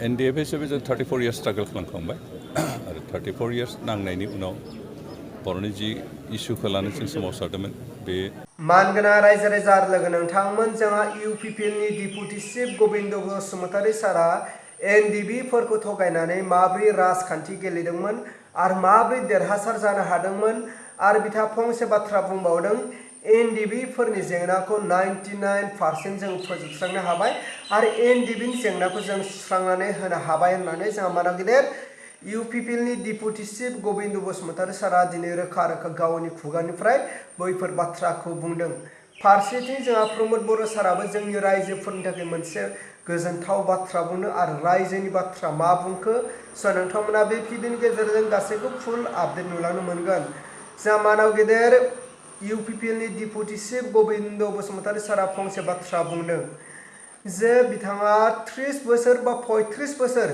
NDF हिसाबै जों 34 years struggle खालामखांबाय आरो 34 years नांनायनि उनाव बर'नि जि इस्युखौ लानानै जों सोमावसारदोंमोन बे मानगोनां रायजो राजा लोगो नोंथांमोन जोंहा UPPLनि डिपुटि चिफ गबिन्द बसुमतारी सारा NDBफोरखौ थगायनानै माब्रै राजखान्थि गेलेदोंमोन आरो माब्रै देरहासार जानो हादोंमोन आरो बिथाङा फंसे बाथ्रा बुंबावदों NDBफोरनि जेंनाखौ 99% जों फोजोबस्रांनो हाबाय आरो NDBनि जेंनाखौ जों सुस्रांनानै होनो हाबाय होननानै जोंहा माना गेदेर UPPLनि डिपुटि चिफ गबिन्द बसुमतारी सारा दिनै रोखा रोखा गावनि खुगानिफ्राय बैफोर बाथ्राखौ बुंदों। फारसेथिं जोंहा प्रमोद बर' साराबो जोंनि रायजोफोरनि थाखाय मोनसे गोजोनथाव बाथ्रा बुंदों आरो रायजोनि बाथ्रा मा बुंखो नोंथांमोना बे भिडिअनि गेजेरजों गासैखौ फुल आपडेट नुलांनो मोनगोन। जोंहा मानाव गेदेर UPPLनि डिपुटि चिफ गबिन्द बसुमतारी सारा फंसे बाथ्रा बुंदों जे बिथाङा 30 बोसोर बा 35 बोसोर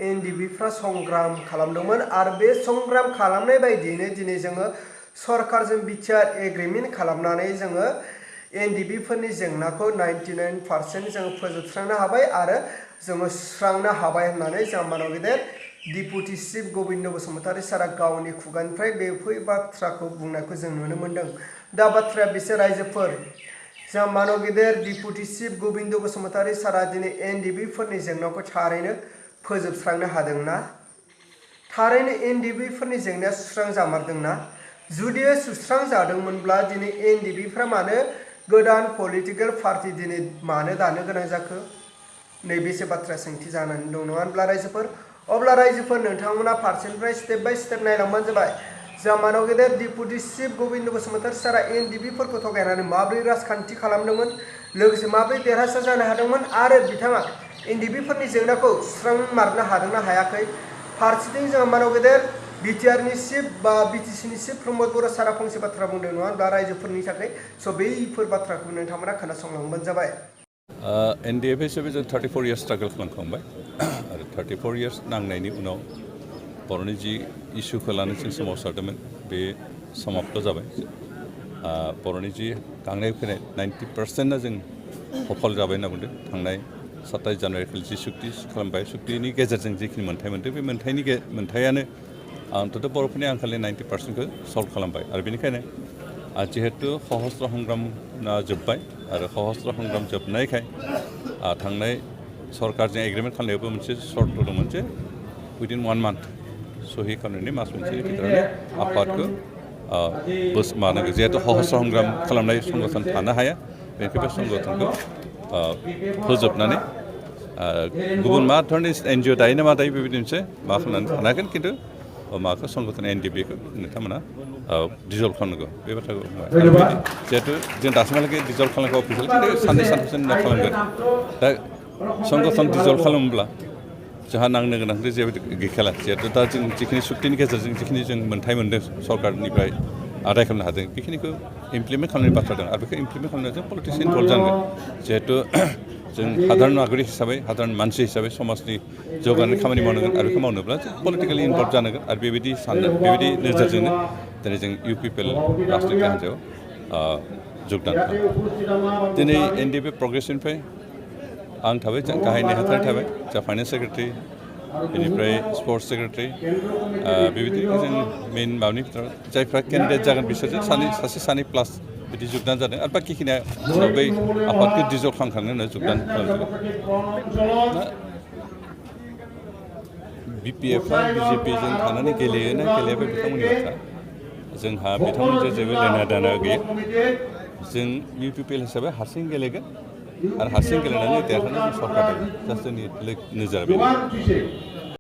NDBफ्रा संग्राम खालामदोंमोन आरो बे संग्राम खालामनाय बायदियैनो दिनै जोङो सरकारजों बिटिआर एग्रिमेन्ट खालामनानै जोङो NDBफोरनि जेंनाखौ 99% जोङो फोजोबस्रांनो हाबाय आरो जोङो सुस्रांनो हाबाय होननानै जोंहा मानाव गेदेर डिपुटि चिफ गबिन्द बसुमतारी सारा गावनि खुगानिफ्राय बेफोर बाथ्राखौ बुंनायखौ जों नुनो मोनदों। दा बाथ्राया बिसोर रायजोफोर जोंहा मानाव गेदेर डिपुटि चिफ गबिन्द बसुमतारी सारा दिनै NDBफोरनि जेंनाखौ थारैनो फोजोबस्रांनो हादोंना? थारैनो NDBफोरनि जेंनाया सुस्रांजामारदोंना? जुदि सुस्रांजादोंमोनब्ला दिनै NDBफ्रा मानो गोदान पलिटिकेल पार्टि दिनै मानो दानो गोनां जाखो? नैबेसो बाथ्रा सोंथि जानानै दं नङा होनब्ला रायजोफोर? अब्ला रायजोफोर नोंथांमोना फारसेनिफ्राय स्टेप बाय स्टेप नायलांबानो जाबाय। जोंहा मानाव गेदेर डिपुटि चिफ गबिन्द बसुमतारी सारा NDBफोरखौ थगायनानै माब्रै राजखान्थि खालामदोंमोन लोगोसे माब्रै देरहासार जानो हादोंमोन आरो बिथाङा NDBफोरनि जेंनाखौ सुस्रांमारनो हादोंना हायाखै? फारसेथिं जोंहा मानाव गेदेर बिटिआरनि चिफ बा BTCनि चिफ प्रमोद बर' सारा फंसे बाथ्रा बुंदों नङा होनब्ला रायजोफोरनि थाखाय बैफोर बाथ्राखौ नोंथांमोना खोनासंलांबानो जाबाय। NDF हिसाबै जों 34 years स्ट्रागल खालामखांबाय आरो 34 years नांनायनि उनाव बर'नि जि इस्युखौ लानानै जों सोमावसारदोंमोन बे समाप्त जाबाय। बर'नि जि गांनाय उखैनाय 90%आ जों सफल जाबाय होनना बुंदों। थांनाय 27 जानुवारिखालि जि सुक्ति खालामबाय सुक्तिनि गेजेरजों जिखिनि मोन्थाय मोनदों बे मोन्थायानो अन्तत बर'फोरनि आंखालनि 90%खौ सल्भ खालामबाय आरो बेनिखायनो जिहेतु सशस्त्र संग्राम जोब्बाय आरो सशस्त्र संग्राम जोबनायखाय थांनाय सरकारजों एग्रिमेन्ट खालामनायावबो मोनसे सर्त दंमोन जे उइदिन 1 month सहि खालामनायनि मास मोनसेनि गेजेरावनो आफादखौ मानांगौ जिहेतु सशस्त्र संग्राम खालामनाय संगठन थानो हाया बेनिखायनो बे संगठनखौ फोजोबनानै गुबुन मा धरननि NGO दायो ना मा दायो बेबायदि मोनसे मा खालामनानै थानो हागोन खिन्थु माखौ संगठन NDBखौ नोंथांमोना डिजल्भ खालामनांगौ बे बाथ्राखौ बुंबाय। जिहेतु जों दासिमहालागै डिजल्भ खालामनांगौ अफिसियेल खिन्थु साननै सानथामसोनि उनाव खालामगोन। दा संगठन डिजल्भ खालामोब्ला जोंहा नांनो गोनांथि जेबो गैखाला जिहेतु दा जों जिखिनि सुक्तिनि गेजेरजों जिखिनि जों मोन्थाय मोन्दों सरकारनिफ्राय आदाय खालामनो हादों बेखिनिखौ इमप्लिमेन्ट खालामनायनि बाथ्रा दं आरो बेखौ इमप्लिमेन्ट खालामनायाव जों पलिटिसियान इनभल्भ जानांगोन। जिहेतु जों साधारन नागरिक हिसाबै साधारन मानसि हिसाबै समाजनि जौगानाय खामानि मावनांगोन आरो बेखौ मावनोब्ला जों पलिटिकेलि इनभल्भ जानांगोन आरो बेबायदि बेबायदि नोजोरजोंनो दिनै जों UPPL राजनिति हान्जायाव जगदान खालामो। दिनै NDB प्रग्रेसनिफ्राय आं थाबाय गाहाय नेहाथारि थाबाय जा फाइनेन्स सेक्रेटारि बेनिफ्राय स्पर्ट्स सेक्रेटारि बेबायदिनो जों मेइन माबानि बिथोराव जायफ्रा केन्डिडेट जागोन बिसोरजों सासे सानै प्लास बिदि जगदान जादों आरो बाखिखिनिया बै आफादखौ डिजल्भ खालामखांनायनि उनाव जगदान खालामजोबगोन। BPFआ BJPजों थानानै गेलेयोना गेलेया बे बिथांमोननि बाथ्रा जोंहा बिथांमोनजों जेबो लेना देना गैया। जों UPPL हिसाबै हारसिं गेलेगोन आरो हारसिं गेलेनानै देरहानो जों सरकार जास्ट जोंनि नोजोरा बेनो।